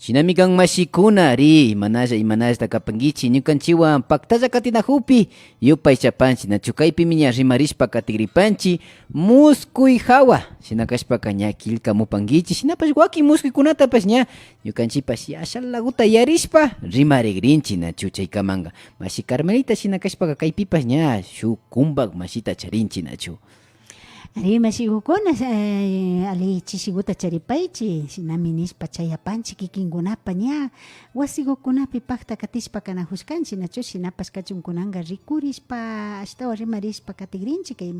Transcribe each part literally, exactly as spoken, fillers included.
Shinami kan mashikuna, ari, imanalla, imanallata kapankichi, ñukanchiwan paktalla katinakukpi yupaychapanchi, nachu? Kaypimi ña rimarishpa katigripanchi, muskuy hawa, shina kashpaka ña killkamupankichi, shinapash wakin muskuykunatapash ña ñukanchipash yashalaguta yarishpa rimarigrinchi, nachu? Chaykamanka mashi Carmelita shina kashpaka kaypipash ña shuk kumpak mashita charinchi, nachu? Ari, mashigukuna, eh, ali chishiguta charipaychi, shinami nishpa chayapanchi kikinkunapa ña wasigukunapi pakta katishpa kanajushkanchi, nachu? Shinapash kachun kunanka rikurishpa, ashtawan rimarishpa katigrinchi kay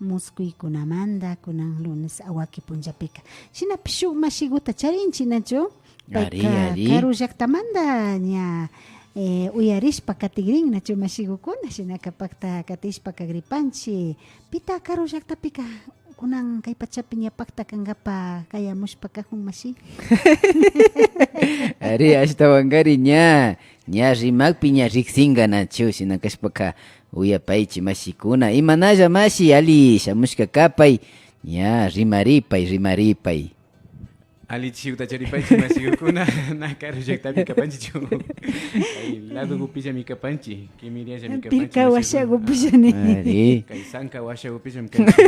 muskuykunamanta kunan lunes awaki punllapika. Shinapish shuk mashiguta charinchi, nachu? Ari, payka ari. Karu llaktamanta ña, eh, uyarishpa katigrin, nachu, mashigukuna? Shinaka pakta katishpa kagripanchi. Pita karu llaktapika kunan kay pachapi ña pakta kankapa kayamushpa kajun, mashi? Ari, ashtawankari ña, ña rimakpi ña riksinka, nachu? Shina kashpaka uyapaychi, mashikuna. Imanalla, mashi, ali shamushka kapay. Ña rimaripay, rimaripay. Ali chishiguta charipaychi, mashigukuna, na karu llaktapi kapanchichu. Kay ladogupillami kapanchi, kimiriallami kapanchi, pirka mashigukuna. Washagupillani. Ari. Kay sanka washagupillami kanchi.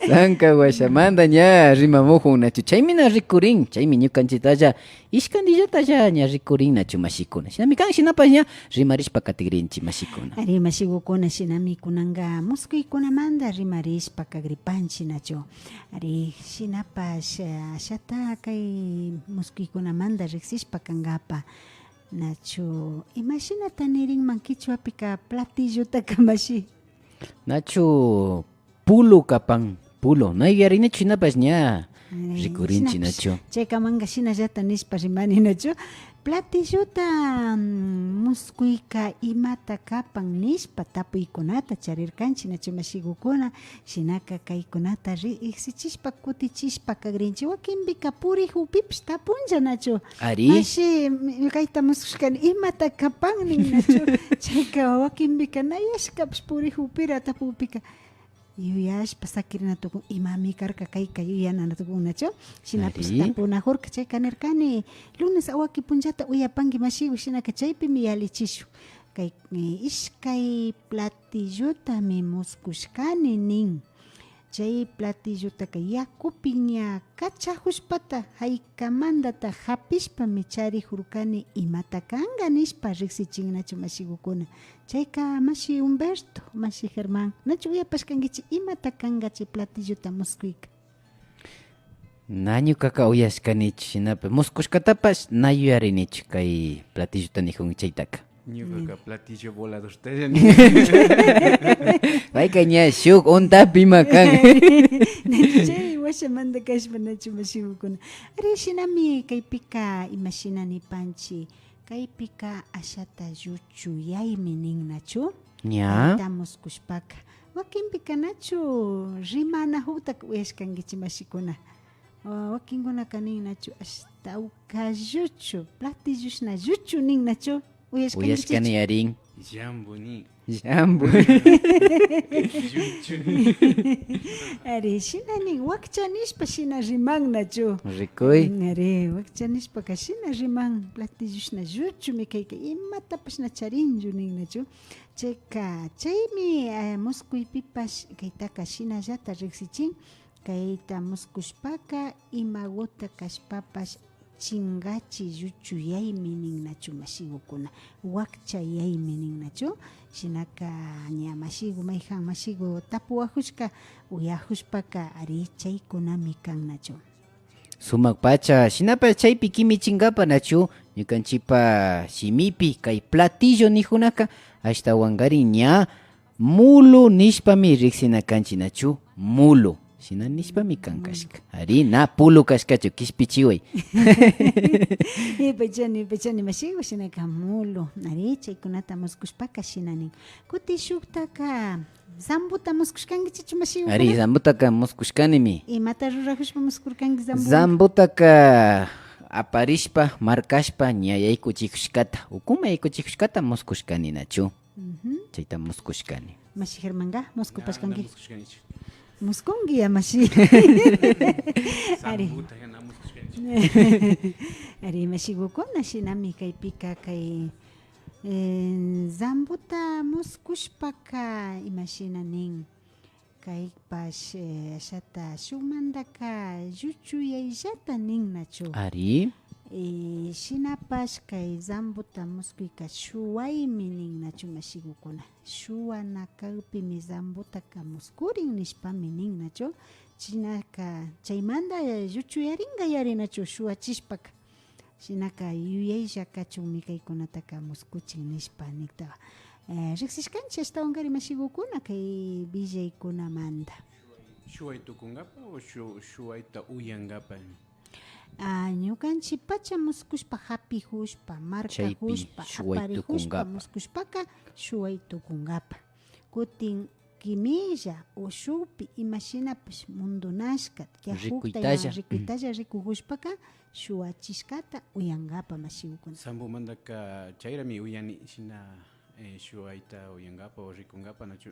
Sanka washamanta ña rimamujun, nachu? Chaymi na rikurin, chaymi ñukanchitalla ishkantillatalla ña rikurin, nachu, mashikuna? Shinami kan, shinapash ña rimarishpa katigrinchi, mashikuna. Ari, mashigukuna, shinami kunanka muskuykunamanta rimarishpa kagripanchi, nachu? Ari, shinapash, eh, ashata kay muskuykunamanta riksishpa kankapa, nachu? Imashinata nirinman kichwapika platillotaka, mashi? Nachu pulo kapan, pulo. Na yuyarinichu, shinapash ña, eh, rikurinchi, shinapash, nachu? Chaykamanka shinallata nishpa rimani, nachu? Platillota, mm, muskuyka imata kapan nishpa tapuykunata charirkanchi, nachu, mashigukuna? Shinaka kaykunata riksichishpa kutichishpa kagrinchi. Wakinpika purijupipish tapunlla, nachu? Ari. Mashi, mm, kayta muskushkani, imata kapan nin, nachu? Chayka wakinpika na yashkapish purijupira tapukpika yuyashpa sakirina tukun, imami karka kayka yuyana tukun, nachu? Shinapish, ari, tapunajurka, chayka nirkani, lunes awaki punllata uyapanki mashigu, shinaka chaypimi yalichishun. Kay, eh, ishkay platillotami muskushkani nin. Chay platillotaka yakupi ña kachajushpata, jaykamantata japishpami charijurkani, imata kanka nishpa riksichin, nachu, mashigukuna? Chayka mashi Humberto, mashi Germán, nachu uyapashkankichi imata kanka chay platillota muskuyka? Na ñukaka uyashkanichu, shinapash muskushkatapash na yuyarinichu kay platillota nijun chaytaka. Ñukaka platillo voladortalla nin. Payka ña shuk ondapi ima kan. Nachu chay washamanta kashpa, nachu, mashigukuna? Ari, shinami kaypika imashina nipanchi, kaypika ashata lluchuyaymi nin, nachu? Ña. Kayta muskushpaka, wakinpika nachu rimanajuktaka uyashkankichi, mashikuna? Wa-, wakinkunaka nin, nachu, ashtawka lluchu, platilloshna lluchu nin, nachu? Uyashkankichichu? Uyashkani, arin. Llambu nin. Llambu. Lluchu nin. Ari, shina nin, wakcha nishpa shina riman, nachu? Rikuy. Mm, ari, wakcha nishpaka shina riman, platilloshna lluchumi kayka, imatapash na charinchu nin, nachu? Chayka, chaymi, eh, muskuypipash kaytaka shinallata riksichin. Kayta muskushpaka, imaguta kashpapash chingachi lluchuyaymi nin, nachu, mashigukuna? Wakchayaymi nin, nachu? Shinaka ña mashigu, mayjan mashigu tapuwajushka, uyajushpaka, ari, chaykunami kan, nachu? Sumak pacha, shinapash chaypi kimichinkapa, nachu? Ñukanchipa shimipi kay platillo nijunaka ashtawankarin ña mulu nishpami riksina kanchi, nachu? Mulu. Shina nishpami kan kashka. Ari, na pulu kashkachu, kishpichiway. Yupaychani, yupaychani, mashigu, shinaka mulu. Ari, chaykunata muskushpaka shina nin. Kuti shuktaka, zambuta muskushkankichichu, mashigu? Ari, zambutaka muskushkanimi. Imata rurajushpa muskurkanki zambu? Zambutaka aparishpa, markashpa, ña yaykuchijushkata, ukuman yaykuchijushkata muskushkani, nachu? Ujú. Chayta muskushkani. Mashi Germánka, muskupashkanki? Na, na muskushkanichu. Muskunki ya, mashi. Ari. Zambuta ya na muskushkani. Ari, mashigukuna, shinami kaypika kay, eh, zambuta muskushpaka, imashina nin, kaypash, eh, ashata shukmantaka lluchuyayllata nin nachu. Ari. Eh, shinapash kay zambuta muskuyka shuwaymi nin nachu, mashigukuna. Shuwana kakpimi zambutaka muskurin nishpami nin nachu. Shinaka chaymanta lluchuyaringa yari nachu shuwachishpaka. Shinaka yuyaylla kachunmi kaykunataka muskuchin nishpa nikta, eh, riksishkanchik ashtawankari mashigukuna kay willaykunamanta. Shuway tukunkapa o shu-, shuwayta uyankapa? Ah, ñukanchik pacha muskushpa, japikushpa, markakushpa, aparikushpa muskushpaka shuway tukunkapa. Kutin kimilla o shukpi imashinapash mundunashka, tiyakkukta ña rikuytalla rikukushpaka shuwachishkata uyankapa mashigukuna. Zambumantaka chayrami uyani, shina, eh, shuwayta uyankapa o rikunkapa nachu.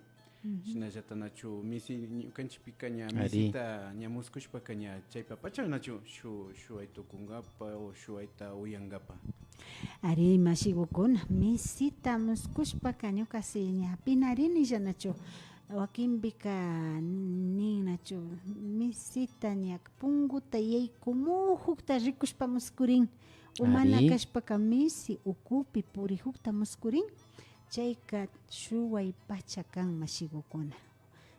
Shinallata nachu misi ñukanchikpika ña misita ña muskushpaka ña chaypa pacha nachu shu-, shuway tukunkapa o shuwayta uyankapa. Ari, mashigukuna, misita muskushpaka ñuka si ña pinarinilla nachu, wakinpika nin nachu, misita ña punkuta yaykumujukta rikushpa muskurin, o mana kashpaka misi ukupi purijukta muskurin, chayka shuway pacha kan, mashigukuna.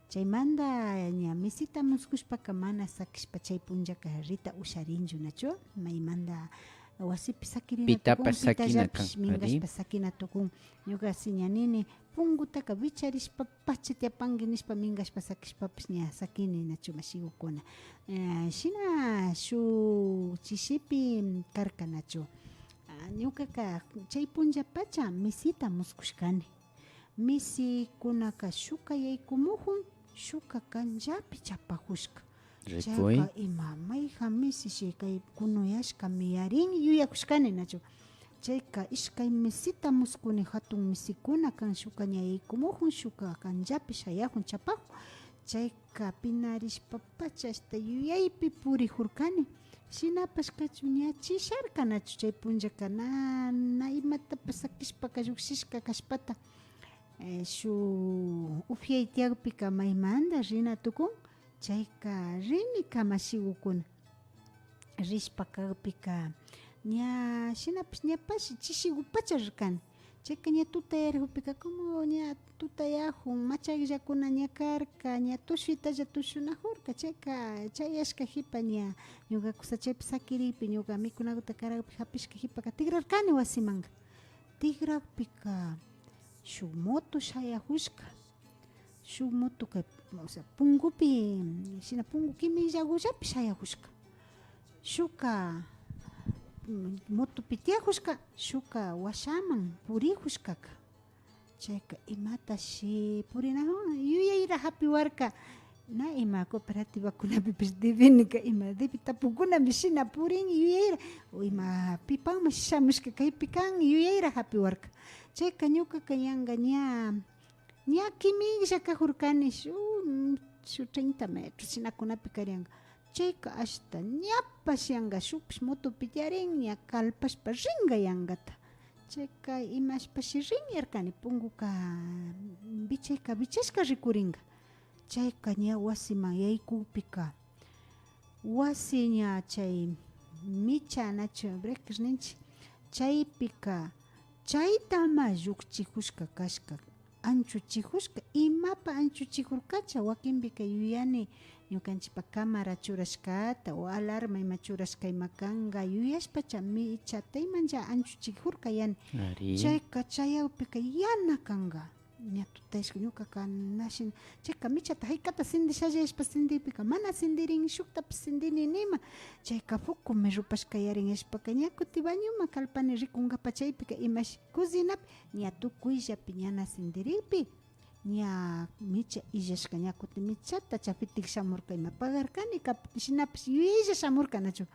Chaymanta ña misita muskushpaka mana sakishpa chay punllaka rita usharinchu nachu, maymanta wasipi sakirina tukun, pitallapish minkashpa sakina tukun. Ñuka si ña nini, punkutaka wicharishpa pacha tiyapanki nishpa minkashpa sakishpapish ña sakini nachu, mashigukuna. Eh, shina shuk chishipi karka nachu. Ah, ñukaka chay punllapacha misita muskushkani. Misikunaka shukka yaykumujun, shukka kanllapi chapajushka. Chayka ima, mayjan misi shi kay kunuyashkami yarin yuyakushkani nachu. Chayka ishkay misita muskuni, jatun misikuna kan, shukka ña yaykumujun, shukka kanllapi shayajun chapajun. Chayka pinarishpapacha ashta yuyaypi purijurkani. Shinapash kachun ña chisharka nachu chay punllaka na, na imatapash sakishpaka llukshishka kashpata. Eh, shuk upyay tiyakpika maymanta rina tukun, chayka rini kamashigukuna. Rishpa kakpika ña shinapash ñapash chishigupacha rirkani. Chayka ña tutayarijukpika, como ña tutayajun, machakllakuna ña karka, ña tushuytalla tushunajurka. Chayka chayashka jipa ña ñuka kusa chaypi sakirikpi, ñuka mikunaguta karakpi japishka jipaka tigrarkani wasimanka. Tigrakpika shuk moto shayajushka. Shuk motoka, o sea, punkupi, shina punku kimillagullapi shayajushka. Shukka, mm, motopi tiyajushka, shukka washaman purijushkaka. Chayka imatashi purina, yuyayra japiwarka. Na ima cooperativakunapipish debinika ima, debi tapukunami shina purin yuyayra, o ima pipanmashi shamushka kaypi kan yuyayra japiwarka. Chayka ñukaka yanka ña, ña kimilla kajurkani shuk, shuk treinta metros shinakunapi karianka. Chayka ashta ñapash yanka shukpish motopi tiyarin ña kalpashpa rinka yankata. Chayka imashpashi rin yarkani punkuka, bichayka bichashka rikurinka. Chayka ña wasiman yaykukpika, wasi ña chay micha nachu breaker ninchik, chaypika chaytama llukchijushka kashka, anchuchijushka, imapa anchuchijurkacha, wakinpika yuyani ñukanchikpa cámara churashkata o alarma ima churashka ima kanka yuyashpacha michata imanlla anchuchijurka yani. Ari. Chayka chayakpika yana kanka. Ña tutayashka ñukaka na shina, chayka michata jaykata sindishalla yashpa sindikpika mana sindirin shuktapish sindini nima. Chayka pukumi rupashka yarin yashpaka ña kuti bañoman kalpani rikunkapa chaypika imashi cocinapi ña tukuyllapi ñana sindirikpi ña micha illashka ña kuti michata chapitik shamurka ima pagarkani kap-, shinapish yuyaylla shamurka nachu.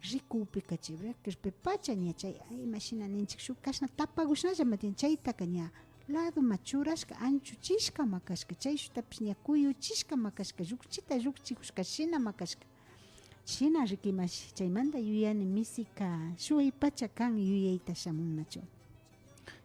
Rikukpika chay breakerpipacha ña chay, ay, imashina ninchik, shuk kashna tapagushnallama tiyan, chaytaka ña ladoma churashka, anchuchishkama kashka, chayshuktapish ña kuyuchishkama kashka, llukchita llukchijushka shinama kashka. Shina riki mashi, chaymanta yuyani misika shuwaypacha kan yuyayta shamun nachu.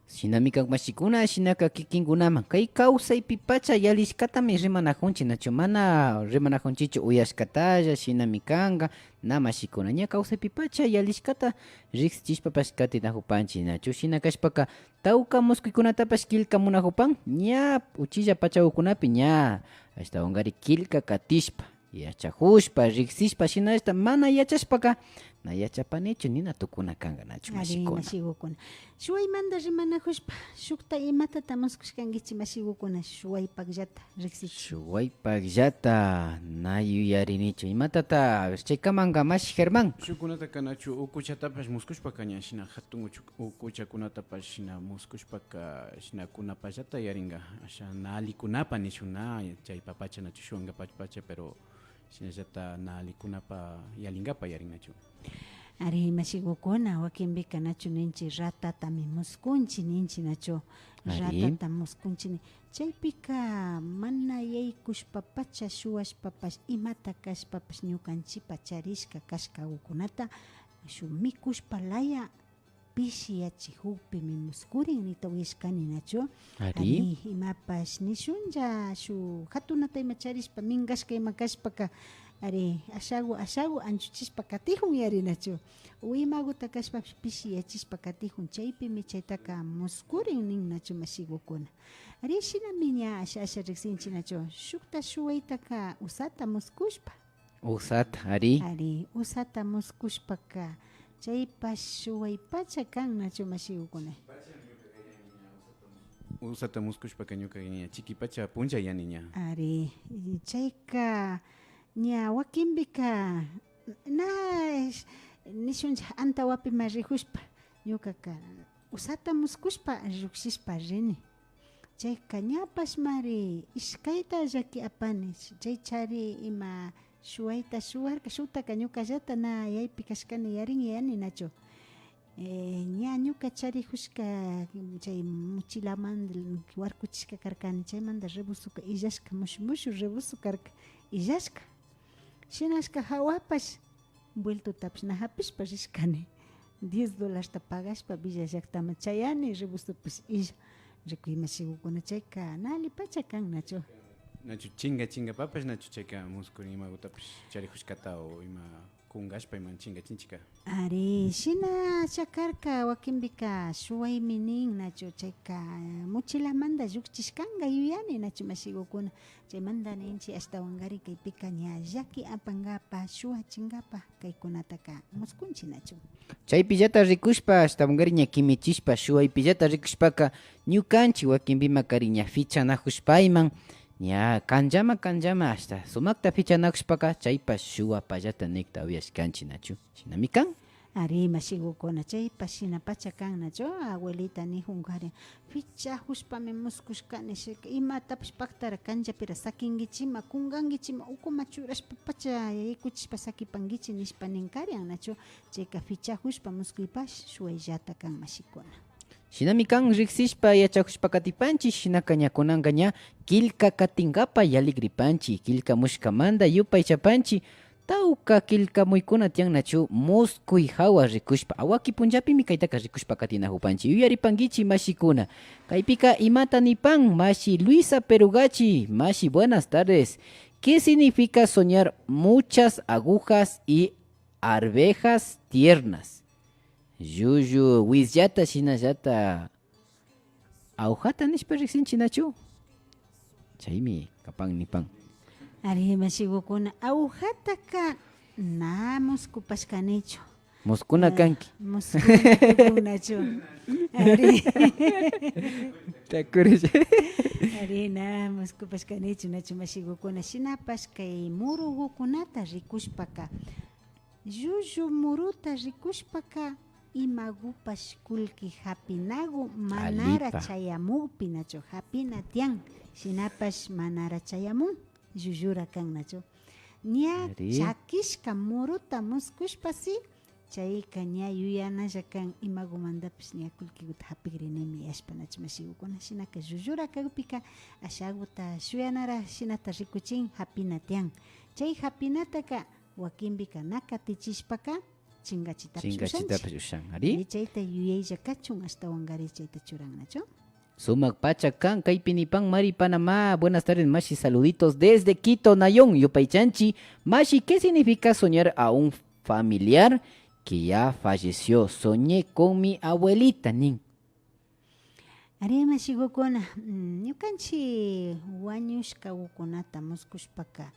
Shinami kan mashikuna, shinaka kikinkunaman kay kawsaypipacha yalishkatami rimanajunchik nachu, mana rimanajunchikchu uyashkatalla, shinami kanka, na mashikuna, ña kawsaypipacha yalishkata riksichishpapash katinajupanchik nachu, shina kashpaka tawka muskuykunatapash killkamunajupan, ña uchilla pachakukunapi ña ashtawankari killka katishpa. Yachajushpa, riksishpa, shinallata mana yachashpaka, na yachapanichu nina tukuna kanka nachu. Ari, mashikuna. Mashigukuna. Shuwaymanta rimanajushpa, shukta imatata muskushkankichi mashigukuna, shuwaypakllata riksichi. Shuwaypakllata, na yuyarinichu. Imatata, chaykamanka mashi Germán. Shukkunataka nachu ukuchatapash muskushpaka ña shina jatun uchu-, ukuchakunatapash shina muskushpaka, shina kunapallata yarinka, asha na allikunapa nishun na, chaypapacha nachu shuwankapapacha, pero shinallata na allikunapa yalinkapa yarin nachu. Ari, mashigukuna, wakinpika nachu ninchi ratatami muskunchi ninchi nachu. Ari. Ratata muskunchi ni-, chaypika mana yaykushpapacha, shuwashpapash, imata kashpapash ñukanchipa charishka kashkagukunata shuk mikushpa laya pishiyachijukpimi muskurin nita uyashkani nachu. Ari. Ari, imapash nishunlla shuk jatunata ima charishpa minkashka ima kashpaka, ari, ashagu ashagu anchuchishpa katijun yari nachu. O imaguta kashpapish pishiyachishpa katijun, chaypimi chaytaka muskurin nin nachu mashigukuna. Ari, shinami ña asha asha riksinchi nachu, shukta shuwaytaka usata muskushpa. Usata, ari. Ari, usata muskushpaka chaypash shuwaypacha kan nachu mashigukuna. Usata muskushpaka ñuka ña chikipacha puncha yani ña. Ari, chayka ña wakinpika na nishuncha antawapima rijushpa ñukaka usata muskushpa llukshishpa rini. Chayka ñapashmari ishkayta llaki apani, chaychari ima shuwayta shuwarka, shuktaka ñukallata na yaypi kashkani yarin yani nachu. Eh, ña ñuka charijushka chay mochilamanta warkuchishka karkani, chaymanta rebozoka illashka, mushu mushu rebozo karka illashka. Shinashka jawapash vueltotapish na japishpa rishkani. Diez dolarsta pagashpa Villa llaktaman chayani, rebozopish illa. Rikuy mashigukuna, chayka na allipacha kan nachu. Nachu chinga chingapapash nachu chayka muskurin imagutapish charijushkata o ima kungashpa ima chingachinchika. Ari, shinacha karka wakinpika shuwaymi nin nachu, chayka mochilamanta llukchishkanka yuyani nachu mashigukuna. Chaymanta ninchi ashtawankari kaypika ña llaki apankapa, shuwachinkapa kaykunataka muskunchi nachu. Chaypillata rikushpa ashtawankari ña kimichishpa shuwaypillata rikushpaka ñukanchi wakinpimakarin ña fichanajushpayman ña kanllama kanllama ashta sumakta fichanajushpaka chaypa shuwapallata nikta uyashkanchi nachu. Shinami kan. Ari, mashigukuna, chaypa shinapacha kan nachu, abuelita nijunkarin, fichajushpami muskushkani, shik, imatapish paktara kanllapira sakinkichima, kunkankichima, ukuma churashpapacha yaykuchishpa sakipankichi nishpa ninkarin nachu, chayka fichajushpa muskuypash shuwayllata kan mashikuna. Shinami kan, riksishpa yachajushpa katipanchi, shinaka ña kunanka ña killka katinkapa yaligripanchi, killkamushkamanta yupaychapanchi, tawka killkamuykuna tiyan nachu muskuy jawa rikushpa, awaki punllapimi kaytaka rikushpa katinajupanchi. Yuyaripankichi mashikuna, kaypika imata nipan mashi Luisa Perugachi, mashi buenas tardes. ¿Qué significa soñar muchas agujas y arvejas tiernas? Llullu wizllata shinallata aujata nishpa riksinchi nachu? Chaymi kapan nipan. Ari, mashigukuna, aujataka na muskupashkanichu. Muskuna kanki. Muskuna tukunnachu. Ari. Takurish. Ari, na muskupashkanichu nachu mashigukuna. Shinapash kay murugukunata rikushpaka, llullu muruta rikushpaka imagupash kullki japinagu manara chayamukpi nachu, japina tiyan, shinapash manara chayamun, llullura kan nachu. Ña chakishka muruta muskushpa si, chayka ña yuyanalla kan imagumantapish ña kullkiguta japigrinimi yashpa nachu mashigukuna. Shinaka llullura kakpika ashaguta shuyanara shinata rikuchin, japina tiyan. Chay japinataka Wakinpika na katichishpaka chingachitapish ushanchik. Chingachitapish ushan, ari. Ari, chayta yuyaylla kachun, ashtawankari chayta churan, nachu? Sumak pacha kan, kaypi nipan Mari Panamá. Buenas tardes, mashi, saluditos desde Quito, Nayón. Yupaychanchi, mashi, ¿qué significa soñar a un familiar que ya falleció? Soñé con mi abuelita, nin. Ari, mashigukuna, mm, ñukanchi wañushkagukunata muskushpaka,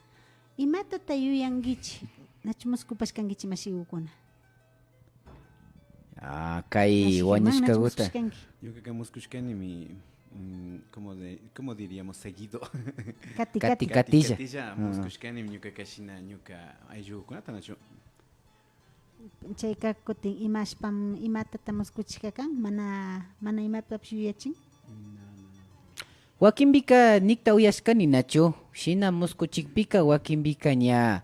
imatata yuyankichi? Nachu muskupashkankichi, mashigukuna? Ah, kay wañushkaguta. Ñukaka muskushkanimi, mm, como de, ¿cómo diríamos? Seguido. Kati, kati, kati, katilla. Katilla, ah, muskushkanimi ñukaka shina, ñuka ayllukunata, nachu. Chayka kutin imashpam, imatata muskuchishka kan? Mana, mana imatapish yuyachin. Wakinpika nikta uyashkani, nachu. Shina muskuchikpika wakinpika ña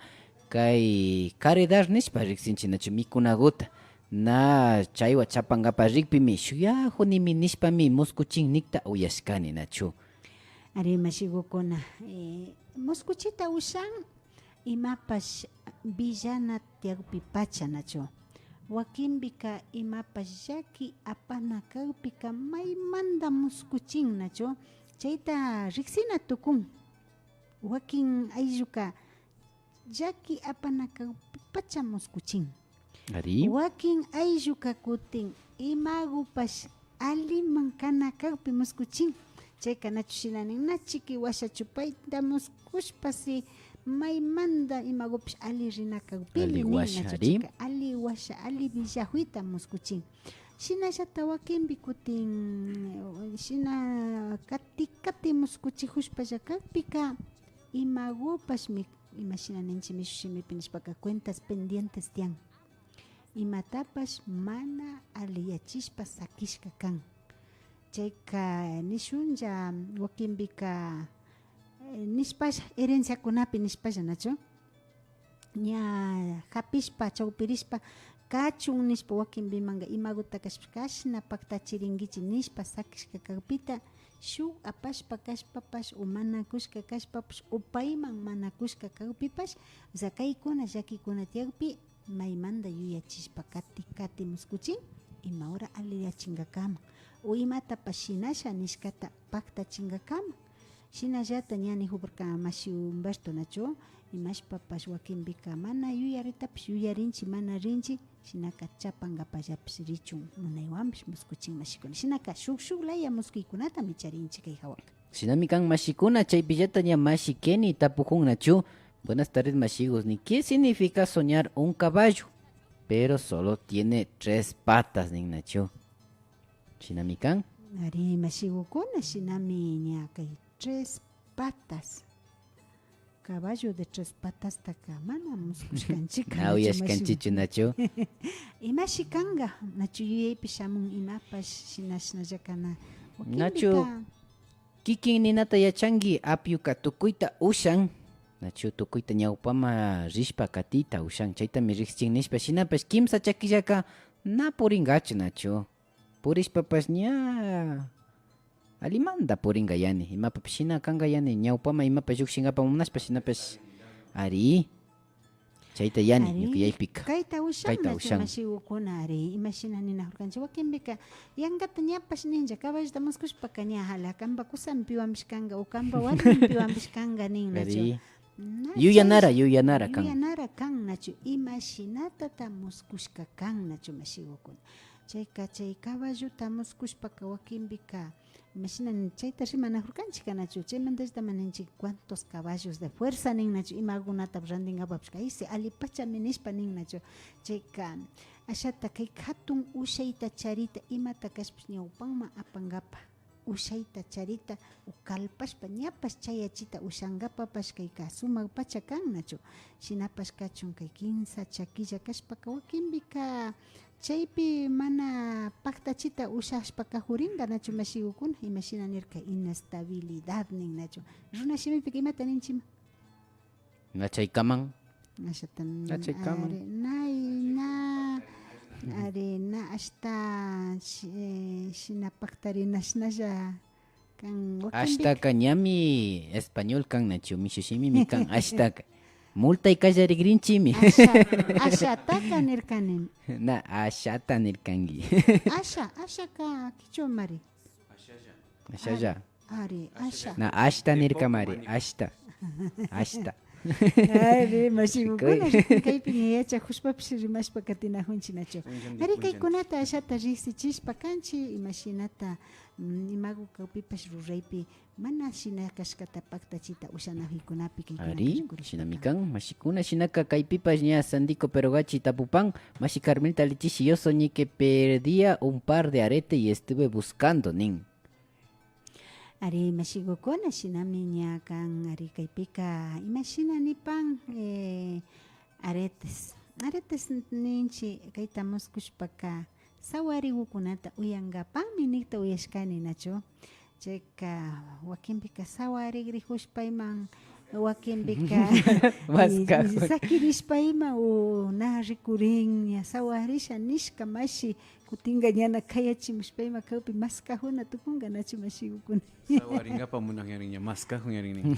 kay caredar nishpa riksinchi, nachu, mikunaguta. Na chaywa chapankapa rikpimi, shuyajunimi nishpami muskuchin nikta uyashkani, nachu. Ari, mashigukuna, eh, muskuchita ushan imapash villana tiyakpi pacha, nachu. Wakinpika imapash llaki apana kakpika maymanta muskuchin, nachu. Chayta riksina tukun. Wakin aylluka llaki apana kakpi pacha muskuchin. Ari. Wakin aylluka kutin imagupash aliman kana kakpi muskuchin. Chayka nachu shina nin, na chiki washachu, payta muskushpa si maymanta imagupish ali rina kakpimi nin, nachu. Ari. Chayka ali washa, ali villajuyta muskuchin. Shinallata wakinpi kutin, shina kati kati muskuchijushpalla kakpika, imagupashmi, imashina ninchi mishu shimipi nishpaka, cuentas pendientes tiyan. Imatapash mana aliyachishpa sakishka kan. Chayka nishunlla wakinpika, eh, nishpalla, herenciakunapi nishpalla, nachu? Ña japishpa, chawpirishpa kachun nishpa, wakinpimanka imaguta kashpa kashna paktachirinkichi nishpa sakishka kakpita, shuk apashpa kashpapash o mana kushka kashpapash o payman mana kushka kakpipash, o sea, kaykuna llakikuna tiyakpi, maymanta yuyachishpa kati kati muskuchin, ima hora aliyachinkakama o imatapash shinasha nishkata paktachinkakama. Shinallata ña nijupurka mashi Humberto, nachu, imashpapash wakinpika mana yuyaritapish yuyarinchi, mana rinchi, shinaka chapankapallapish richun munaywanpish muskuchin mashikuna. Shinaka shuk shuk laya muskuykunatami charinchi kay jawaka. Shinami kan mashikuna, chaypillata ña mashi Kenny tapujun, nachu. Buenas tardes, mashigus. Ni, ¿qué significa soñar un caballo, pero solo tiene tres patas? Nin, nachu. Shinami kan. Ari, mashigukuna, shinami ña kay tres patas. Caballo de tres patastaka mana muskushkanchik. Na uyashkanchichu, nachu. Imashi kanka, nachu, yuyaypi shamun imapash shinashnalla kana. Nachu. Wakinpika kikin ninata yachanki, apyuka tukuyta ushan, nachu, tukuyta ñawpama rishpa katita ushan, chaytami riksin nishpa, shinapash kimsa chakillaka na purinkachu, nachu. Purishpapash ña alimanta purinka yani, imapapash shina kanka yani, ñawpama imapash llukshinkapa munashpa, shinapash, ari. Chayta yani, ari, ñukayaypika. Kayta ushan, kayta nachu, ushan. Mashigukuna, ari, imashina ninajurkanchik. Wakinpika, yankata ñapash ninlla, caballota muskushpaka ña, jala, kanpa kusanpiwanpish kanka, o kanpa warminpiwanpish kanka nin, nachu. Ari. Na, yuyanara, chay, yuyanara kan. Yuyanara kan, nachu, imashinatata muskushka kan, nachu, mashigukuna. Chayka, chay caballota muskushpaka, wakinpika, imashina nin, chayta rimanajurkanchik, nachu. Chaymantallata ninchik, cuántos caballos de fuerza nin, nachu, imakunata randinkapapash, kaysi alipachami nishpa nin, nachu. Chayka, ashata kay jatun ushayta charita, imata kashpash ñawpanman apankapa, ushayta charita, o kalpashpa ñapash chayachita ushankapapash, kayka sumak pacha kan, nachu. Shinapash kachun, kay kimsa chakilla kashpaka, wakinpika, chaypi mana paktachita ushashpa kajurinka, nachu, mashigukuna? Imashina nirka, inestabilidad nin, nachu. Runa shimipika imata ninchima? Na chaykaman. Ashata, na chaykaman. Ari, na, na, ari, na, ashta, shi-, eh, shina paktarinashnalla kan, wakinpika. Ashtaka ñami español kan, nachu, mishu shimimi kan, ashtaka. Multa y kallarigrinchimi. Asha, ashataka nirkanimi. Na, ashata nirkanki. Asha, ashaka kichwamari. Ashalla. Ari, asha. Na, ashta nirkamari, ashta. Ashta. Ari, mashigukuna, kaypi ña yachakushpapish rimashpa katinajunchi nachu. Ari, kaykunata ashata riksichishpa kanchi, imashinata, mm, imagu kakpipash ruraypi mana shina kashkata paktachita ushanajuykunapi kaykunata. Ari, rikurishpa shinami kan. Kan, mashikuna, shinaka kaypipash ña Sandico Perogachi tapupan, mashi Carmelita Lichishi, yo soñé que perdía un par de arete y estuve buscando, nin. Ari, mashigukuna, shinami ña kan, ari, kaypika, imashina nipan, eh, aretes. Aretes ninchi, kayta muskushpaka, sawarigukunata uyangapami nikta uyashkani, nachu? Chayka, wakinpika sawarigrijushpa iman, wakinpika, maskajun, sakirishpa ima, o na rikurin, ña sawarisha nishka mashi, kutinka ñana kayachimushpa ima kakpi maskajuna tukunka, nachu, mashigukuna? Sawaringapa munajñarin, ña maskajunñarin nin.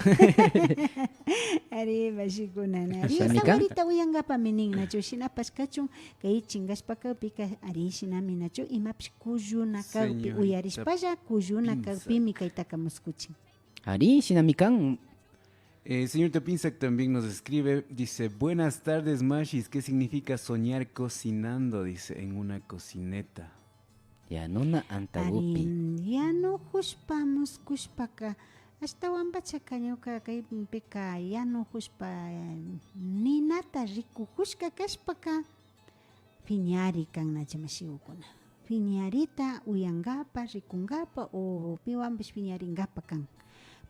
Ari, mashikuna, na. Ari, sawarita uyangapami nin, nachu? Shinapash kachun, kay chingashpa kakpika, ari, shinami, nachu? Imapish kulluna kakpi, uyarishpalla, kulluna kakpimi kaytaka muskuchin. Ari, shinami kan. Eh, señorita Pinzak también nos escribe, dice: "Buenas tardes, mashis, ¿qué significa soñar cocinando?", dice, "en una cocineta". Yanuna antagupi. Ari, yanujushpa muskushpaka, ashtawanpachaka ñuka kaypika yanujushpa, eh, ninata rikujushka kashpaka, piñari kan, nachu, mashigukuna. Piñarita uyangapa, rikungapa o piwanpish piñaringapa kan.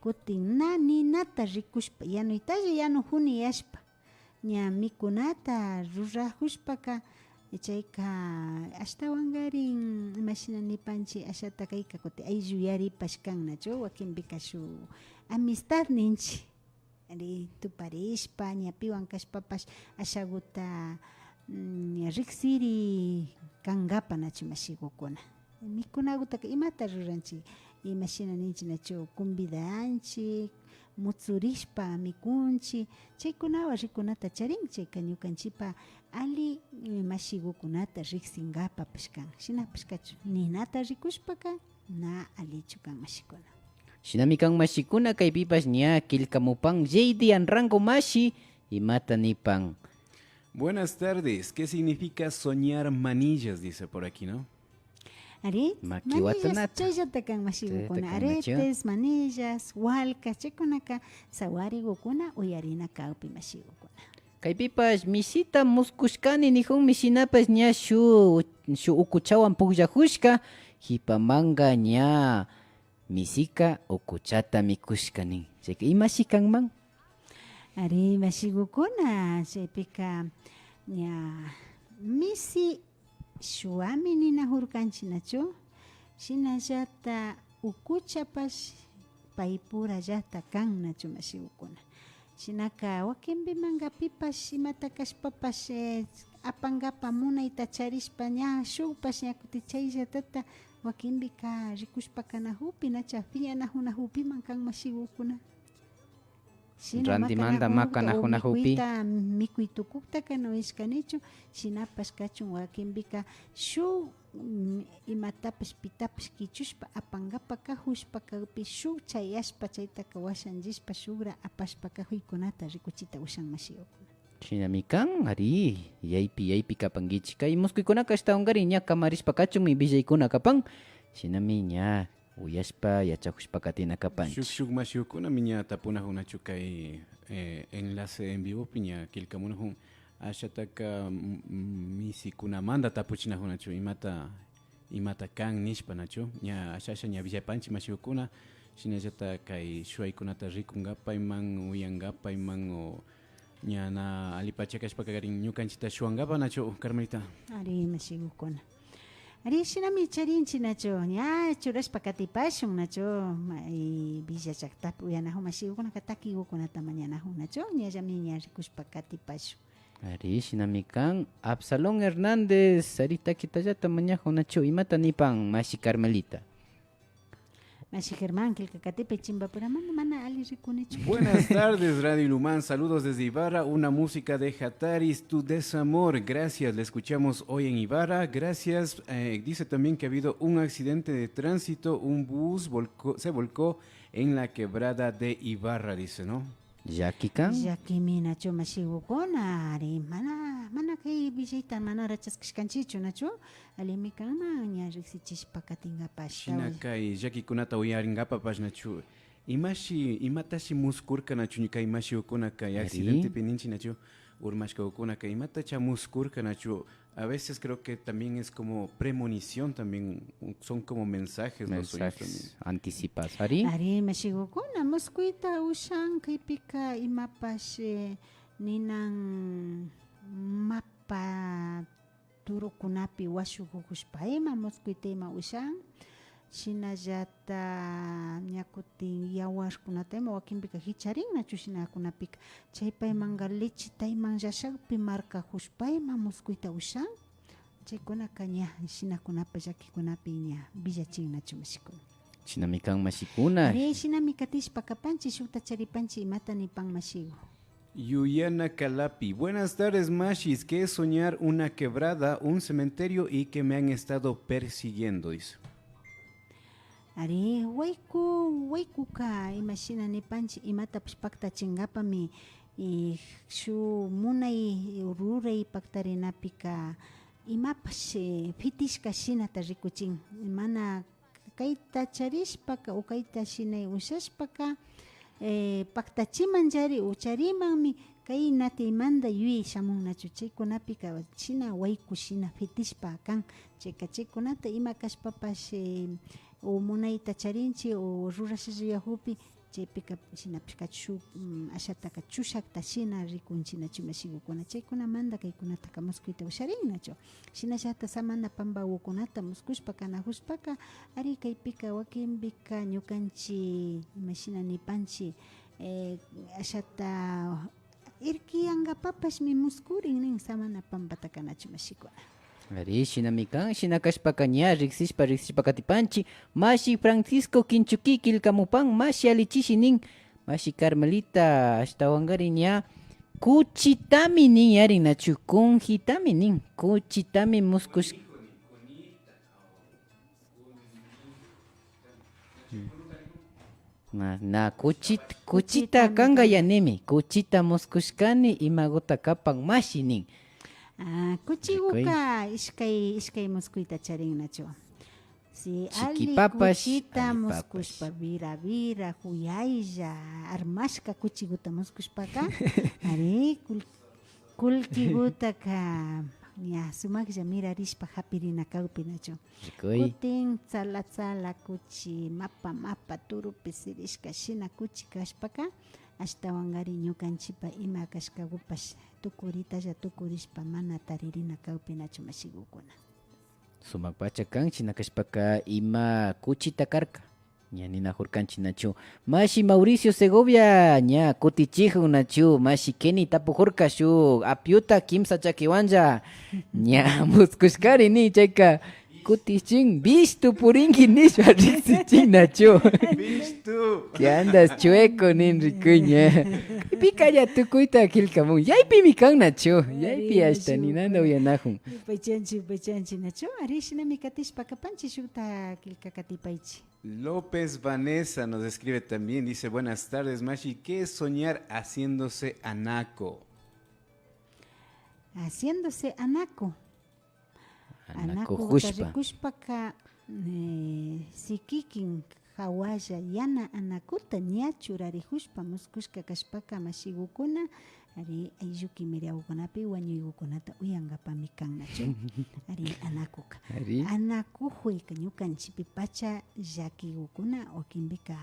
Kutin na ninata rikushpa, yanuytalla yanujuni yashpa, ña mikunata rurajushpaka, chayka ashtawankarin, imashina nipanchi, ashata kayka kutin aylluyaripash kan, nachu, wakinpika shuk amistad ninchi. Ari, tuparishpa, ña piwan kashpapash ashaguta, mm, riksirikangapa, nachu, mashigukuna. Mikunagutaka imata ruranchi, imashina ninchi, nachu, convidanchi, mutsurishpa mikunchi, chaykunawan rikunata charin, chayka ñukanchipa ali, eh, mashigukunata riksingapapash kan. Shinapash kachun, ninata rikushpaka na alichu kan, mashikuna. Shinami kan, mashikuna, kaypipash ña killkamupan J D Anrango mashi, imata nipan. Buenas tardes, ¿qué significa soñar manillas? Dice por aquí, ¿no? Ari, makiwatanata. Manillas chayllata kan, mashigukuna. Chayllata kan, nachu. Aretes, manillas, walka, chaykunaka sawarigukuna uyarina kakpi, mashigukuna. Kaypipash misita muskushkani nijunmi, shinapash ña shu, shu ukuchawan pukllajushka, jipamanka ña misika ukuchata mikushka nin. Chayka imashi kanman? Ari, mashigukuna, chaypika ña misi shuwami ninajurkanchi, nachu? Shinallata ukuchapash paypurallata kan, nachu, mashigukuna? Shinaka wakinpimanka pipash imata kashpapash, eh, apangapa munayta charishpa ña shukpash ña kutin chayllatata wakinpika rikushpa kanajupi nacha piñanajunajupiman kan, mashigukuna. Shina randimanta makanajunajuta o makanajunajupi. Mikuyta mikuy tukuktaka no ishkanichu, shinapash kachun wakinpika shuk, mm, imatapash pitapash kichushpa apangapa kajushpa kakpi shuk chayashpa chaytaka washanllishpa shukra apashpa kajuykunata rikuchita ushan, mashigukuna. Shinami kan, ari, yaypi, yaypi kapankichik. Kay muskuykunaka ashtawankarin ña kamarishpa kachunmi willaykuna kapan. Shinami ña uyashpa, yachajushpa katina kapanchik. Shuk, shuk mashiyukunami ña tapunajunachu kay, eh, enlace en vivopi ña killkamunajun. Ashataka, mm, mm, misikunamanta tapuchinajunachu, imata, imata kan nishpa, nachu? Ña asha, asha ña willapanchik mashiyukuna, shinallata kay shuwaykunata rikungapayman, uyangapayman, o ña na allipacha kashpakarin ñukanchikta shuwangapa, nachu, Carmelita? Ari, mashiyukuna. Ari, shinami charinchik, nachu, ña churashpa katipashun, nachu, ma-, y Villa llaktapi uyanajun mashiyukunaka takiyukunata mañanajun, nachu, ñallami ña rikushpa katipashun. Ari, shinami kan. Absalón Hernández, ari, takitallata mañajun, nachu, imata nipan, mashi Carmelita? Mashi Germán, killkakatipi chimbapura mana, mana alli rikunichu. Buenas tardes, Radio Ilumán. Saludos desde Ibarra. Una música de Jataris, tu desamor. Gracias, la escuchamos hoy en Ibarra. Gracias. Eh, dice también que ha habido un accidente de tránsito. Un bus volcó, se volcó en la quebrada de Ibarra, dice, ¿no? Llaki kan. Llakimi nachu mashigukuna, ari, mana, mana kay willayta manara chaskishkanchichu, nachu? Allimi kanman, ña riksichishpa katinkapash. Shina kay llakikunata uyarinkapapash, nachu? Imashi, imatashi muskurka, nachu? Kay mashigukuna kay accidentepi ninchi, nachu? Urmashkagukuna kay imatacha muskurka, nachu? A veces creo que también es como premonición también, son como mensajes los sueños también. Mensajes anticipados. Ari. Ari, mashigukuna, muskuyta ushan kaypika imapash, eh, ninan mapa turukunapi washukukushpa ima muskuyta ima ushan. Shinallata ña kutin yawarkunata ima wakinpika hicharin nachu shinakunapika. Chaypaymanka lechita iman llashakpi markakushpa ima muskuyta ushan. Chaykunaka ña shinakunapa llakikunapi ña willachin nachu mashikuna. Shinami kan mashikuna. Ari, shinami katishpa kapanchi, shukta charipanchi imata nipan mashigu. Yuyana Kalapi. Buenas tardes, mashis. ¿Qué es soñar una quebrada, un cementerio y que me han estado persiguiendo? Dice. Ari, wayku, waykuka imashina nipanchi, imatapash paktachinkapami, eh, shuk munay ruray paktarinapika imapash, eh, pitishka shinata rikuchin. Mana kayta charishpaka o kayta shinay ushashpaka, eh, paktachimanchari o charimanmi, kay natiymanta yuyay shamun nachu. Chaykunapika shina wayku shina pitishpa kan. Chayka chaykunata ima kashpapash, eh, o munayta charinchi o rurashalla yahukpi, chaypika shinapash kachu, mm, ashataka chushakta shina rikunchi nachu mashigukuna. Chaykunamanta kaykunataka muskuyta usharin nachu. Shinallata samana pambagukunata muskushpa kanakushpaka, ari kaypika wakinpika ñukanchi, imashina nipanchi, eh, ashata irkiyankapapashmi muskurin nin samana pampataka nachu mashikuna. Ari, shinami kan, shina kashpaka ña riksishpa, riksishpa katipanchi, mashi Francisco Kinchuki killkamupan, mashi alli chishi nin, mashi Carmelita, ashtawankari ña kuchitami nin, yarin nachu, kunjitami nin, kuchitami muskush-, na, na, kuchit-, kuchita Kuchitami kanka kan. Ya nimi, kuchita muskushkani, imaguta kapan mashi nin. Ah, kuchiguka ishkay, ishkay muskuyta charin nachu. Si alli Chikipapash, kuchita alli papash. Muskushpa, vira vira, juyaylla, armashka kuchiguta muskushpaka, ari, kul-, kullkigutaka ña sumaklla mirarishpa japirina kakpi nachu. Rikuy. Kutin tsala tsala kuchi, mapa mapa turupi sirishka shina kuchi kashpaka, ashtawankari ñukanchipa ima kashkagupash tukuritalla tukurishpa mana taririna kakpi nachu mashigukuna. Sumak pacha kan, shina kashpaka ima kuchita karka. Ña ninajurkanchi nachu. Mashi Mauricio Segovia, ña kutichijun nachu. Mashi Kenny tapujurka shuk apyuta kimsa chakiwanlla. Ña muskushkari nin chayka. Kutichin, bishtu purinki nishpa riksichin nachu. Bishtu. ¿Qué andas chueco? Nin rikuy ña. Kaypika ña tukuyta killkamun. Yaypimi kan nachu. Yaypi ashta ninanda uyanajun. Yupaychanchi, yupaychanchi nachu. Ari shinami katishpa kapanchi shukta killka katipaychi. López Vanessa nos escribe también, dice, buenas tardes, mashi, ¿qué es soñar haciéndose anaco? Haciéndose anaco. Anaco. Anaco jushpa. Rikushpaka, eh, si kikin jawalla yana anakuta ña churarijushpa muskushka kashpaka mashigukuna, ari, ayllu kimiriagukunapi wañuygukunata uyankapami kan nachu. Ari, anakuka. Ari. Anakujuyka ñukanchipi pacha llakigukuna wakinpika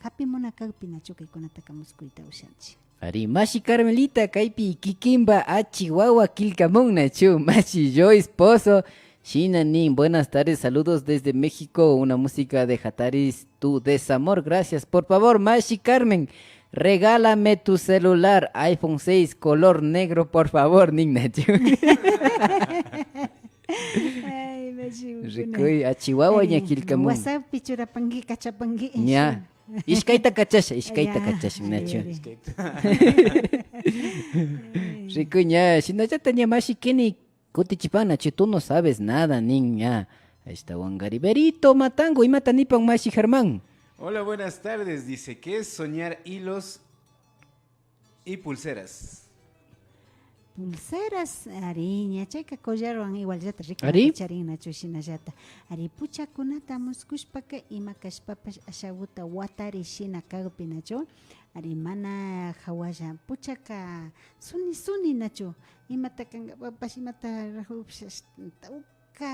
japimuna kakpi nachu kaykunataka muskuyta ushanchi. Ari, mashi Carmelita, kaypi kikinpa achi wawa killkamun nachu. Mashi Joyce Pozo, shina nin, buenas tardes, saludos desde México, una música de Jataris, tu desamor, gracias. Por favor, mashi Carmen, regálame tu celular, iPhone seis, color negro, por favor, nin nachu. Ay, mashikukuna. Rikuy, achi wawa ña killkamun. WhatsApppi churapanki, kachapanki. Ña. Ishkayta kachasha, ishkayta kachasha, nachu. Rikuy ña, shinallata ña mashi Kenny kutichipan, nachu, tú no sabes nada, nin ña. Ashtawankari Berito Matango, imata nipan mashi Germán? Hola, buenas tardes. Dice, ¿qué es soñar hilos y pulseras? Pulseras, ari, ña chayka collarwan igualllata rikunapi charin, nachu, shinallata. Ari, puchakunata muskushpaka ima kashpapash ashaguta watari shina kakpi, nachu. Ari, mana hawalla, puchaka suni suni, nachu. Imata kankapapash, imata rajupash, ashta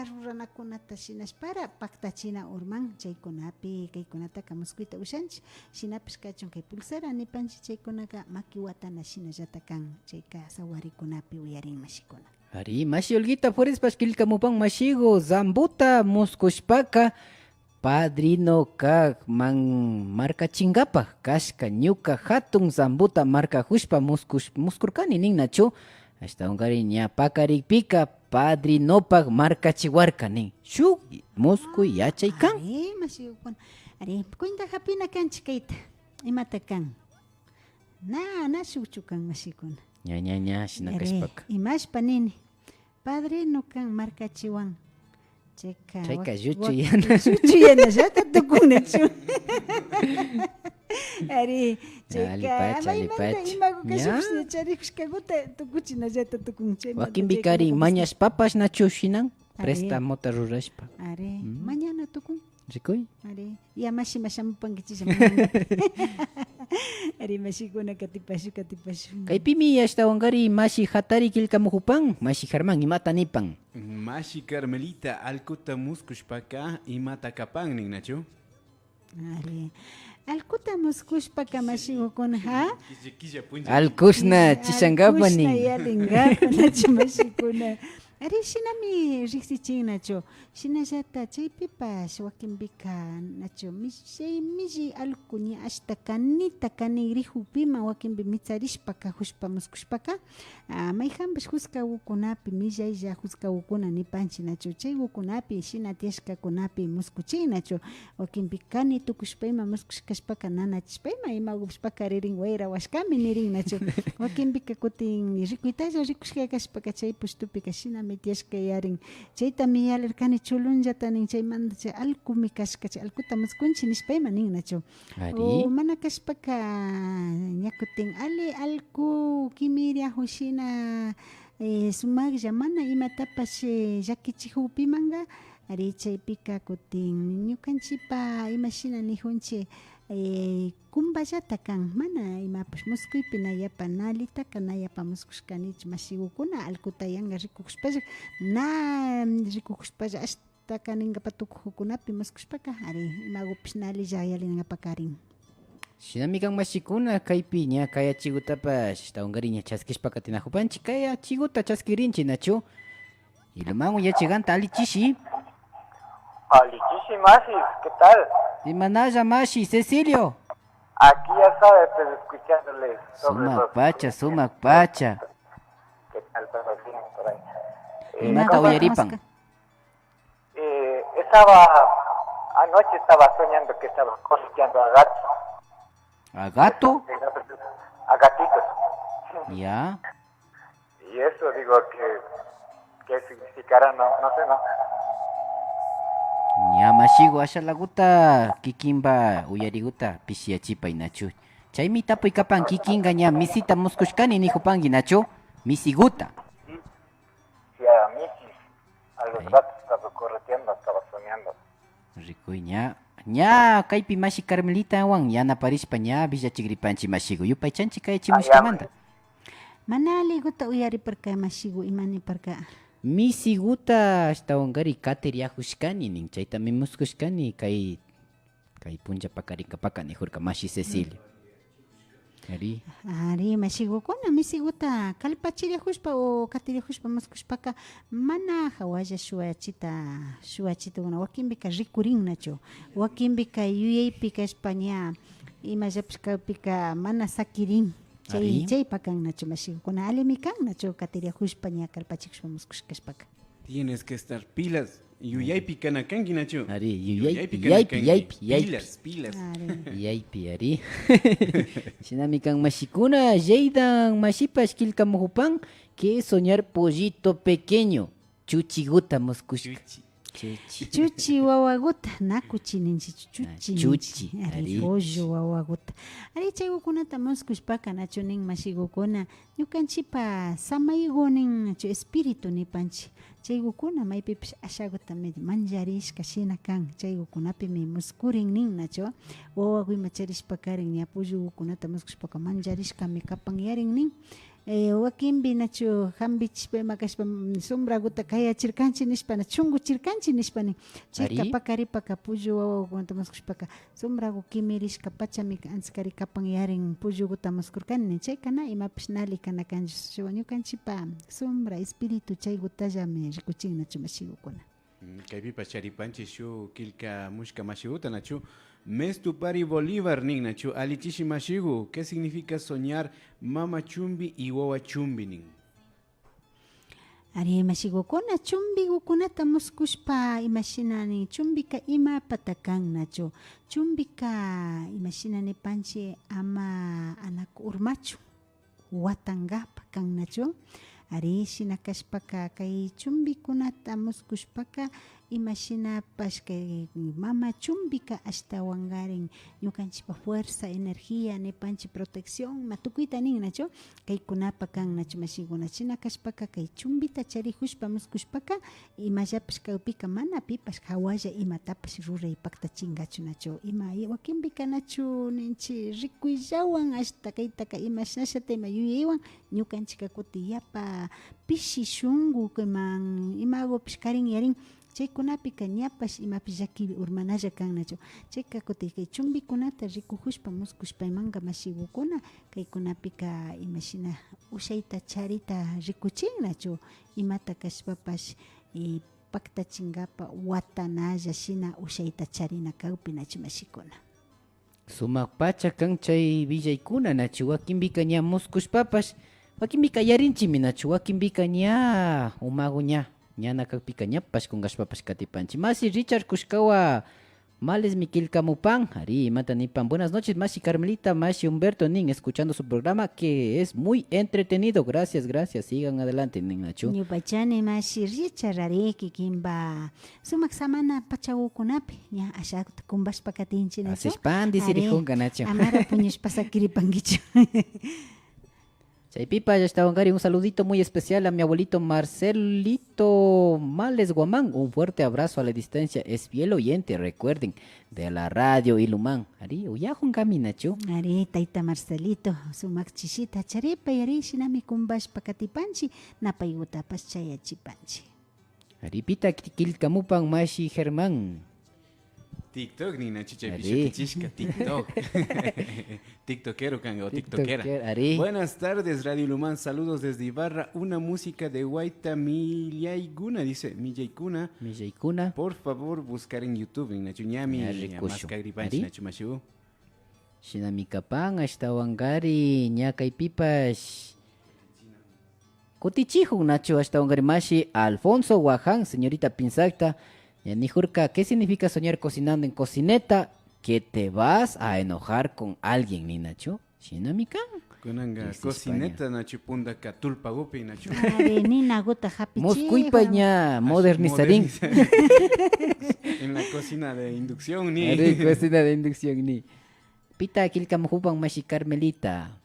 ruranakunataka muskuyta ushanchik. Shinapash kachun kay pulsera nipanchik, chaykunaka maki watana shinallata kan, chayka sawarikunapi uyarin mashikuna. Ari, mashi Olguita Furespash killkamupan mashigu, zambuta muskushpaka padrino kakman markachinkapak kashka, ñuka hatun zambuta markakushpa muskush-, muskurkani nin, nachu. Ashtawankari ña pakarikpika padrinopak markachiwarka nin. Shuk muskuy yachay kan. Ari, mashikukuna. Ari, cuenta japina kanchik kayta. Imata kan? Na, na shukchu kan mashikuna. Ña, ña, ña, shina kashpaka. Imashpa nini. Padrino kan markachiwan. Chayka, chayka lluchu yana. Lluchu yanallata tukun nachu. Ari, chayka alipacha, alipacha. Imagu kashapash ña charikushkaguta tukuchinallata tukun, chaymanta wakinpikarin mañashpapash nachu shinan, ari, prestamota rurashpa. Ari, mañana tukun. Rikuy. Ari, ya mashi mashamupankichilla mañana. Ari, mashikuna katipashu, katipashu. Kaypimi ashtawankari mashi hatari killkamujupan, mashi Germán, imata nipan? Mashi Carmelita, alkuta muskushpaka imata kapan nin nachu? Ari. Alkuta muskushpaka mashigukuna, ha? Alkushna chishankapa nin. Alkushna yalinkapa nachu mashikuna. Ari, shinami riksichin nachu. Shinallata chaypipash wakinpika nachu, mi-, chay millay alku ña ashta kanita kanigrijukpiman wakinpi mitsarishpa kajushpa muskushpaka, ah, mayjanpash juskagukunapi, millaylla juskagukuna nipanchik nachu, chaygukunapi shina tiyashkakunapi muskuchin nachu, wakinpi kani tukushpa ima muskushkashpaka nanachishpa ima, imagupish pakaririn, wayrawashkami nirin nachu, wakinpika kutin rikuytalla rikushka kashpaka chay pushtupika shinami tiyashka yarin, chaytami yalirkani chulunllata nin, chaymanta chay alkumi kashka, chay alkuta muskunchik nishpa ima nin nachu. Ari. O mana kashpaka ña kutin ali alku kimiriajushina, eh, sumaklla mana imatapash, eh, llakichijukpimanka, ari chaypika kutin ñukanchikpa imashina nijunchik, eh, kumballata kan, mana imapash muskuypi na yapa, na alitaka na yapa muskushkanichu mashigukuna, alkuta yanka rikujushpalla, na rikujushpalla ashta taka ninkapa tukujukunapi muskushpaka, ari, imagupish na alilla yalinkapa karin. Shinami kan mashikuna, kaypi ña kayachigutapash ashtawankari ña chaskishpa katinajupanchik, kayachiguta chaskirinchik nachu? Y lomango yachiganta ali chishi. Ali chishi mashi, ¿qué tal? Imanalla mashi, Cecilio. Aquí ya sabe, pues escuchándole sobre los... Sumak pacha, sumak pacha. ¿Qué tal? ¿Todo bien por ahí? Imata uyaripan? Eh, estaba, anoche estaba soñando que estaba correteando a gato. ¿A gato? A gatitos. Ya. Y eso digo que, ¿qué significará? No, no sé, ¿no? Ña mashigu, ashalaguta kikinpa uyariguta pishiyachipay nachu. Chaymi tapuy kapan kikinka ña misita muskushkani nijupanki nachu, misiguta. Sí, sí, a mí sí. A los gatos estaba correteando, estaba soñando. Rikuy ña. Ña kaypi mashi Carmelitawan yanaparishpa ña villachigripanchi mashigu. Yupaychanchi kayachimushkamanta. Mana aliguta uyariparka mashigu, ima niparka? Misiguta ashtawankari katiriajushkani nin, chaytami muskushkani kay, kay punlla pakarinkapaka nijurka mashi Cecilio. Ari. Ari, mashigukuna misiguta kalpachiriajushpa o katiriajushpa muskushpaka mana jawalla shuwachita, shuwachitukuna. Wakinpika rikurin nachu, wakinpika yuyaypi kashpa ña imallapish kakpika mana sakirin. Chay, ari, chaypa kan nachu mashigukuna, alimi kan nachu katiriajushpa ña kalpachijushpa muskushkashpaka. Tienes que estar pilas. Yuyaypi kana kanki, nachu? Ari, yuyay-, yuyaypi kana yaypi, kanki. Yaypi, yaypi. Pilas, pilas. Ari. Yaypi, ari. Shinami kan mashikuna, Jeidan mashipash killkamujupan, que soñar pollito pequeño, chuchiguta muskushka. Chuchi. Chuchi. Chuchi wawaguta, na kuchi ninchichu, chuchi. Ah, chuchi, ninchi. Ari, ari. Pollo wawaguta. Ari, chaygukunata muskushpaka, nachu nin mashigukuna, ñukanchipa samaygu nin, nachu, espíritu nipanchi. Chaygukuna maypipish ashaguta medio mancharishka shina kan. Chaygukunapimi muskurin nin, nachu. Wawagu ima charishpa karin, ña pollogukunata muskushpaka mancharishkami kapan yarin nin. Eh, wakinpi nachu jambichishpa ima kashpa, mm, sombraguta kayachirkanchi nishpa, na chunguchirkanchi nishpa nin. Chayka ari. Pakaripaka pollo wawagukunata muskushpaka sombragu kimirishka pachami anchikari kapan yarin polloguta muskurkani nin. Chayka na imapish nali kana kanchu. Ñukanchipa sombra espíritu chaygutallami rikuchin nachu mashigukuna. Mm, kaypipash charipanchi shuk killkamushka mashiguta nachu. Mestupari Bolívar nin nachu, alli chishi mashigu, ¿qué significa soñar mama chumbi y wawa chumbi nin? Ari, mashigukuna, chumbigukunata muskushpa, imashina nin, chumbika imapata kan nachu. Chumbika, imashina nipanchi, ama anaku urmachu, watangapa kan nachu. Ari, shina kashpaka, kay chumbikunata muskushpaka, imashinapash kay mama chumbika ashtawankarin ñukanchipa fuerza, energía, nipanchi protección, ima tukuyta nin nachu. Kaykunapa kan nachu mashiguna. Shina kashpaka, kay chumbita charijushpa muskushpaka, imallapash kakpika mana pipash jawalla imatapash ruray paktachingachu nachu. Ima, wakinpika nachu ninchi rikuyllawan ashta kaytaka imashnashata ima yuyaywan ñukanchika kuti yapa pishi shungu iman imagupish karin yarin. Chaykunapika ñapash imapish llaki urmanalla kan nachu. Chayka kuti kay chumbikunata rikujushpa muskushpa imanka mashigukuna, kaykunapika imashina ushayta charita rikuchin nachu. Imata kashpapash, eh, paktachingapa watanalla shina ushayta charina kakpi nachu mashikuna. Sumak pacha kan chay willaykuna nachu, wakinpika ña muskushpapash, wakinpika yarinchimi nachu, wakinpika ña umagu ña, ñana kakpika ñapash kunkashpapash katipanchi. Mashi Richard Kushkawa Malesmi killkamupan, ari, imata nipan. Buenas noches, mashi Carmelita, mashi Humberto nin, escuchando su programa que es muy entretenido. Gracias, gracias, sigan adelante nin nachu. Ñupachani mashi Richard, ari, kikinpa sumak samana pachagukunapi ña ashakuta kumbashpa katinchi nachu. Asishpan disirijunka nachu. Amara puñushpa sakiripankichu. Chaypipash ashtawankari un saludito muy especial a mi abuelito Marcelito Males Guamán. Un fuerte abrazo a la distancia, es fiel oyente, recuerden, de la radio Ilumán. Ari, uyajunkami nachu. Ari, tayta Marcelito, sumak chishita charipay, ari, shinami kumbashpa katipanchi, napaygutapash chayachipanchi. Ari, pita ki-, killkamupan mashi Germán. TikTok nin nachu chaypi shutichishka, TikTok. TikTokero kanga o tiktokera. Tiktoker, ari. Buenas tardes, Radio Ilumán. Saludos desde Ibarra. Una música de Guaita Millaykuna, dice. Millaykuna. Millaykuna. Por favor, buscar en YouTube nin nachu. Ñami ña rikushu. Maskagripanchi nachu mashigu. Shinami kapan, ashtawankari ña kaypipash kutichijun nachu, ashtawankari mashi Alfonso Guaján, señorita Pinsakta, ña nijurka, ¿qué significa soñar cocinando en cocineta? Que te vas a enojar con alguien, nin nachu. Shinami kan. Kunanka cocineta nachu, puntaka tullpagupi nachu. Ari, ninaguta japichijun. Muskuypa ña modernizarin. En la cocina de inducción ni. Ari, cocina de inducción ni. Pita killkamujupan mashi Carmelita?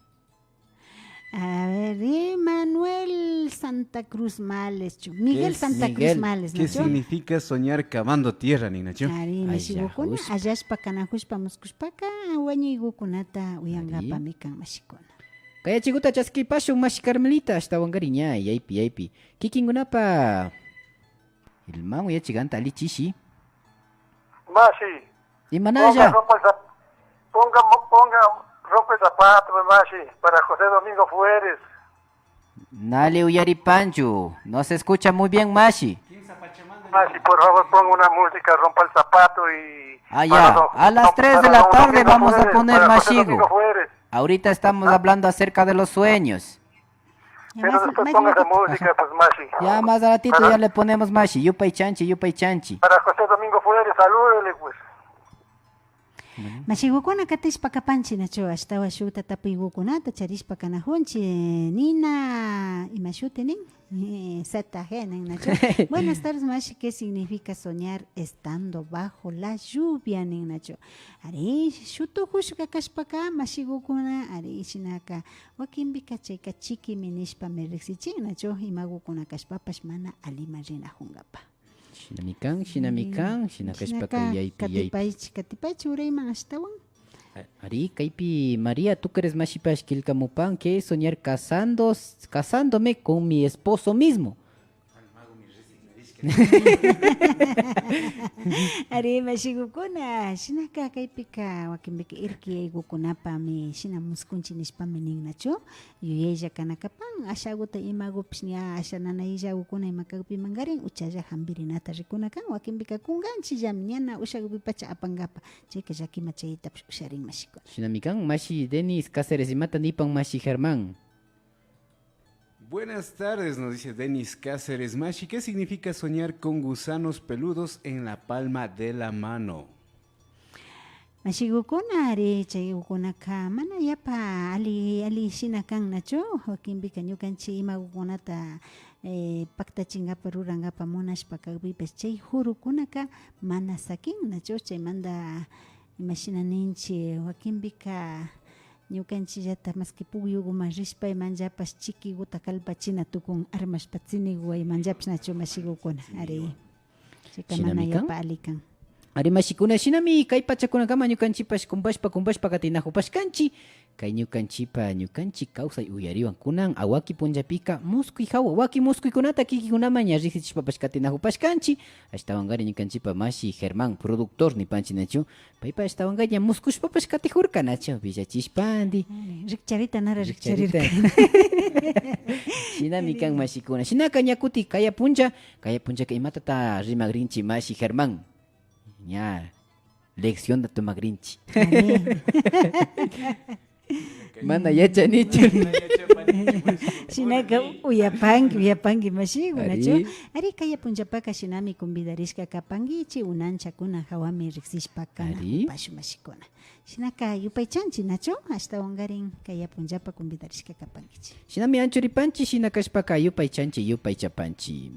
A ver, Emanuel Santa Cruz Males, chu. Miguel Santa Cruz Males, ¿qué significa soñar cavando tierra, nin nachu? Ari, mashigukuna, allashpa kanajushpa, muskushpaka, wañuygukunata uyankapami kan, mashikuna. Kayachiguta chaskipashun, mashi Carmelita, ashtawankari ña, yaypi, yaypi. Kikinkunapa Ilman uyachiganta alli chishi. Mashi. Imanalla. Ponga, rompa el zap-, ponga, ponga, rompe el zapato, mashi, para José Domingo Fueres. Nali uyaripanchu. No se escucha muy bien, mashi. Mashi, por favor, ponga una música, rompa el zapato y... Ah, ya. A las tres de la tarde vamos a poner, mashigu. Ahorita estamos hablando acerca de los sueños. Ya, pero más, después más ponga la ratito. Música, pues, mashi. Ya, más ratito ya le ponemos mashi. Yupaychanchi, yupaychanchi. Para José Domingo Fuentes, salúdele, pues. Mashigukuna katishpa kapanchi, nachu, ashtawan shukta tapuygukunata charishpa kanajunchi, nina, ima shuti nin? Eh, Z G nin, nachu. Buenas tardes, mashi, ¿qué significa soñar estando bajo la lluvia? Nin, nachu. Ari, shutujushka kashpaka, mashigukuna, ari, shinaka, wakinpika chayka chikimi nishpami riksichin, nachu, imagukuna kashpapash mana alima rinajungapa. Shinami kan, shinami kan, shina kashpaka yaypi, yaypi. Katipaychi, katipaychi urayman ashtawan. A-, ari, kaypi María Tucares mashipash killkamupan, que soñar casando, casándome con mi esposo mismo. Ari, mashigukuna, shinaka kaypika wakinpika irki yaygukunapami shina muskunchi nishpami nin, nachu. Yuyaylla kana kapan, ashaguta imagupish ña asha nanayllagukuna ima kakpimangarin, uchalla jambirinata rikuna kan, wakinpika kunganchillami, ña na ushagupipacha apangapa, chayka llakimachaytapish usharin mashikuna. Shinami kan, mashi Denis Cáceres, imata nipan mashi Germán? Buenas tardes, nos dice Denis Cáceres. Mashi, ¿qué significa soñar con gusanos peludos en la palma de la mano? Mashigukuna, ari, chaygukunaka mana yapa ali, ali shina kan, nachu. Wakinpika ñukanchi imagukunata, eh, paktachingapa, rurangapa munashpa kakpipash, chay jurukunaka mana sakin, nachu. Chaymanta, imashina ninchi, wakinpika ñukanchillata maski pukyuguman rishpa imanllapash chikiguta kalpachina tukun, armashpa tsiniguwaymanllapish, nachu, mashigukuna. Ari. Chayka mana yapa ali kan. Ari mashikuna, shinami kay pachakunakama ñukanchipash kumpashpa, kumpashpa katinajupashkanchi. Kay ñukanchipa, ñukanchi kawsay uyariwan kunan awaki punllapika muskuy jawa, wakin muskuykunata kikikunaman ña riksichishpapash katinajupashkanchi. Ashtawankarin ñukanchipa mashi Germán, productor nipanchi, nachu. Paypa ashtawanka ña muskushpapash katijurka, nachu, villachishpandi. Rikcharita nara rikcharirka. Shinami kan mashikuna. Shinaka ña kuti kaya punlla, kaya punllaka imatata rimagrinchi mashi Germán? Ña leccionta tomagrinchi. Ari. Mana yachanichu. Shinaka uyapanki, uyapanki mashiku, nachu? Ari. Ari, kaya punllapaka shinami convidarishka kapankichi, unanchakuna jawami riksishpa kanajupashun mashikuna. Shinaka yupaychanchi, nachu? Ashtawankarin kaya punllapa convidarishka kapankichi. Shinami anchuripanchi, shina kashpaka yupaychanchi, yupaychapanchi.